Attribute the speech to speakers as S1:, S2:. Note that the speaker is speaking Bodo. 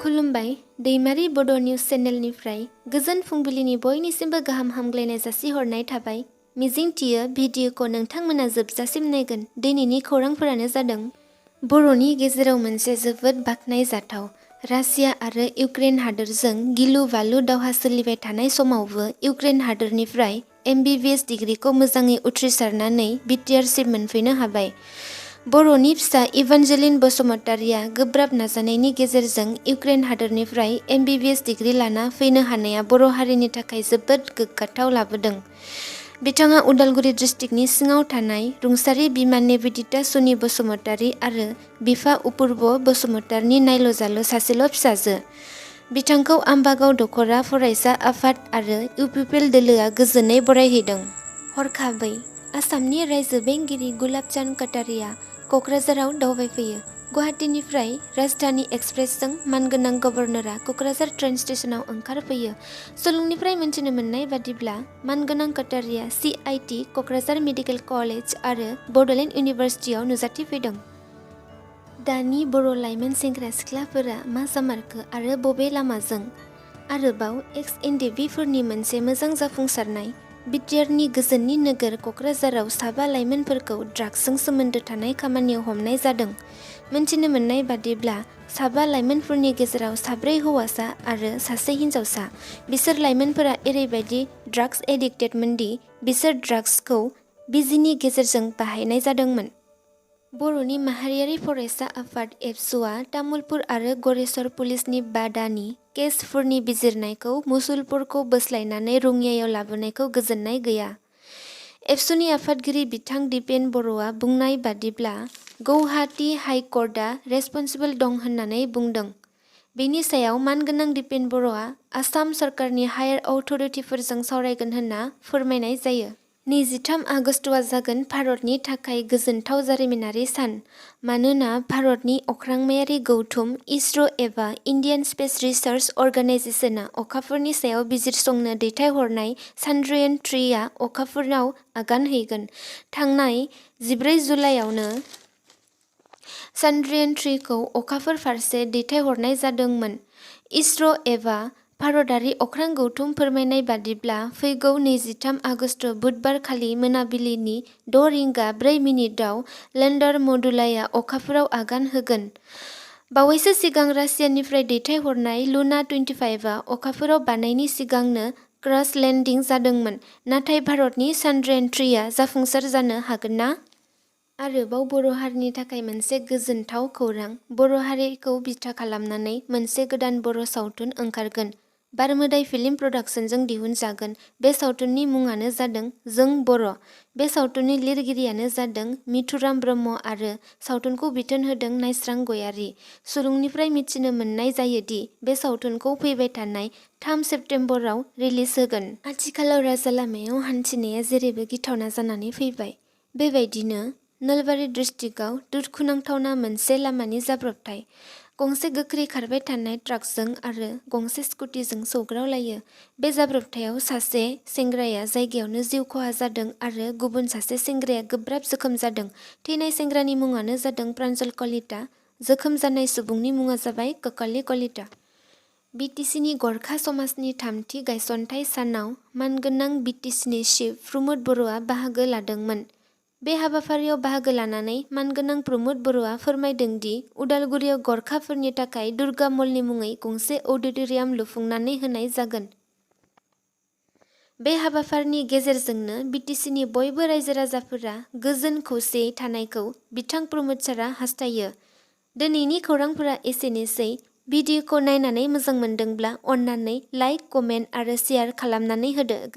S1: खुलुमबाय दैमारि बड' निउज चेनेलनिफ्राय गोजोन फुंबिलिनि बयनिसिमबो गाहाम हामग्लायनाय जासिहरनाय थाबाय। मिजिंथियो भिडिअखौ नोंथांमोना जोबजासिम नायगोन। दिनैनि खौरांफोरानो जादों बर'नि गेजेराव मोनसे जोबोद बाख्नायजाथाव रासिया आरो इउक्रेन हादोरजों गिलु बालु दावहा सोलिबाय थानाय समावबो इउक्रेन हादोरनिफ्राय MBBS डिग्रीखौ मोजाङै उथ्रिसारनानै बिटिआरसिम मोनफैनो हाबाय। बर'नि फिसा इभान्जेलिन बसुमतारिया गोब्राब नाजानायनि गेजेरजों इउक्रेन हादोरनिफ्राय MBBS डिग्री लाना फैनो हानाया बर' हारिनि थाखाय जोबोद गोग्गाथाव लाबोदों। बिथाङा उदालगुरि डिस्ट्रिक्टनि सिङाव थानाय रुंसारि बिमा निवेदिता सुनि बसुमतारी आरो बिफा अपुर्ब बसुमतारीनि नायल'जाल' सासेल' फिसाजो। बिथांखौ आम्बागाव दख'रा फरायसा आफाद आरो इउपिपिएल दोलोआ गोजोनै बरायहैदों। हरखाबै आसामनि रायजो बेंगिरि गुलाबचान्द काटारिया क'क्राझाराव दावबायफैयो। गुवाहाटीनिफ्राय राजधानी एक्सप्रेसजों मानगोनां गभर्नरआ क'क्राझार ट्रेन स्टेशनाव ओंखारफैयो। सुलुंनिफ्राय मिथिनो मोननाय बादिब्ला मानगोनां काटारिया CIT क'क्राझार मेडिकेल कलेज आरो बड'लेण्ड इउनिभार्सिटियाव नुजाथिफैदों। दानि बर' लाइमोन सेंग्रा सिख्लाफोरा मा जामारखो आरो बबे लामाजों? आरोबाव एक्स एनडिएफबिफोरनि मोनसे मोजां जाफुंसारनाय। बिटिआरनि गोजोननि नोगोर क'क्राझाराव साबा लाइमोनफोरखौ ड्राग्सजों सोमोन्दो थानाय खामानियाव हमनाय जादों। मिथिनो मोननाय बादिब्ला साबा लाइमोनफोरनि गेजेराव साब्रै हौवासा आरो सासे हिन्जावसा। बिसोर लाइमोनफोरा ओरैबायदि ड्राग्स एडिक्टेडमोनदि बिसोर ड्राग्सखौ बिजिनि गेजेरजों बाहायनाय जादोंमोन। बर'नि माहारियारि फरायसा आफाद एबसुआ तामुलपुर आरो गरेस्वर पुलिसनि बादानि केसफोरनि बिजिरनायखौ मुसलपुरखौ बोस्लायनानै रङियायाव लाबोनायखौ गोजोननाय गैया। एबसुनि आफादगिरि बिथां दिपेन बर'आ बुंनाय बादिब्ला गौहाटी हाइकर्टआ रेसपन्सिबल दं होननानै बुंदों। बेनि सायाव मानगोनां दिपेन बर'आ आसाम सरकारनि हायार अथ'रिटिफोरजों सावरायगोन होनना फोरमायनाय जायो। 23 आगस्टआ जागोन भारतनि थाखाय गोजोनथाव जारिमिनारि सान। मानोना भारतनि अख्रांमायारि गौथुम इसर' एबा इन्डियान स्पेस रिसार्च अर्गानाइजेसनआ अखाफोरनि सायाव बिजिरसंनो दैथायहरनाय चान्द्रयान-3 आ अखाफोराव आगान हैगोन। थांनाय 14 जुलाइआवनो चान्द्रयान-3 खौ अखाफोर फारसे दैथायहरनाय जादोंमोन। इसर' एबा भारतारि अख्रां गौथुम फोरमायनाय बादिब्ला फैगौ 23 आगस्ट बुधबार खालि मोनाबिलिनि 6 रिंगा 4 मिनिटआव लेन्डार मडुलाया अखाफोराव आगान होगोन। बावैसो सिगां रासियानिफ्राय दैथायहरनाय लुना 25 आ अखाफोराव बानायनि सिगांनो क्रास लेन्डिं जादोंमोन। नाथाय भारतनि चान्द्रयान-3 आ जाफुंसार जानो हागोन ना? आरोबाव बर' हारिनि थाखाय मोनसे गोजोनथाव खौरां। बर' हारिखौ बिथा खालामनानै मोनसे गोदान बर' सावथुन ओंखारगोन। बारमोदाइ फिल्म प्रडाक्शनजों दिहुनजागोन। बे सावथुननि मुङानो जादों जों बर'। बे सावथुननि लिरगिरियानो जादों मिथुराम ब्रह्म आरो सावथुनखौ बिथोन होदों नायस्रां गयारी। सुलुंनिफ्राय मिथिनो मोननाय जायोदि बे सावथुनखौ फैबाय थानाय 3 सेप्तेम्बराव रिलिज होगोन। आथिखालाव राजा लामायाव हान्थिनाया जेरैबो गिथावना जानानै फैबाय। बेबायदिनो नलबारि डिस्ट्रिक्टआव दुखुनांथावना मोनसे लामानि जाब्रबथाय। गंसे गोख्रै खारबाय थानाय ट्राकजों आरो गंसे स्कुटिजों सौग्रावलायो। बे जाब्रबथायाव सासे सेंग्राया जायगायावनो जिउ खहा जादों आरो गुबुन सासे सेंग्राया गोब्राब जोखोम जादों। थैनाय सेंग्रानि मुङानो जादों प्रान्जल कलिता। जोखोम जानाय सुबुंनि मुङा जाबाय ककाली कलिता। बिटिसिनि गरखा समाजनि 3थि गायसनथाइ सानाव मानगोनां बिटिसिनि चिफ प्रमद बर'आ बाहागो लादोंमोन। बे हाबाफारियाव बाहागो लानानै मानगोनां प्रमद बर'आ फोरमायदोंदि उदालगुरियाव गरखाफोरनि थाखाय दुर्गा मलनि मुङै गंसे अडिट'रियाम लुफुंनानै होनाय जागोन। बे हाबाफारिनि गेजेरजोंनो बिटिसिनि बयबो रायजो राजाफोरा गोजोन खौसेयै थानायखौ बिथां प्रमद सारआ हास्थायो। दिनैनि खौरांफोरा एसेनोसै। भिडिअखौ नायनानै मोजां मोनदोंब्ला अन्नानै लाइक, कमेन्ट आरो शेयार खालामनानै होदो।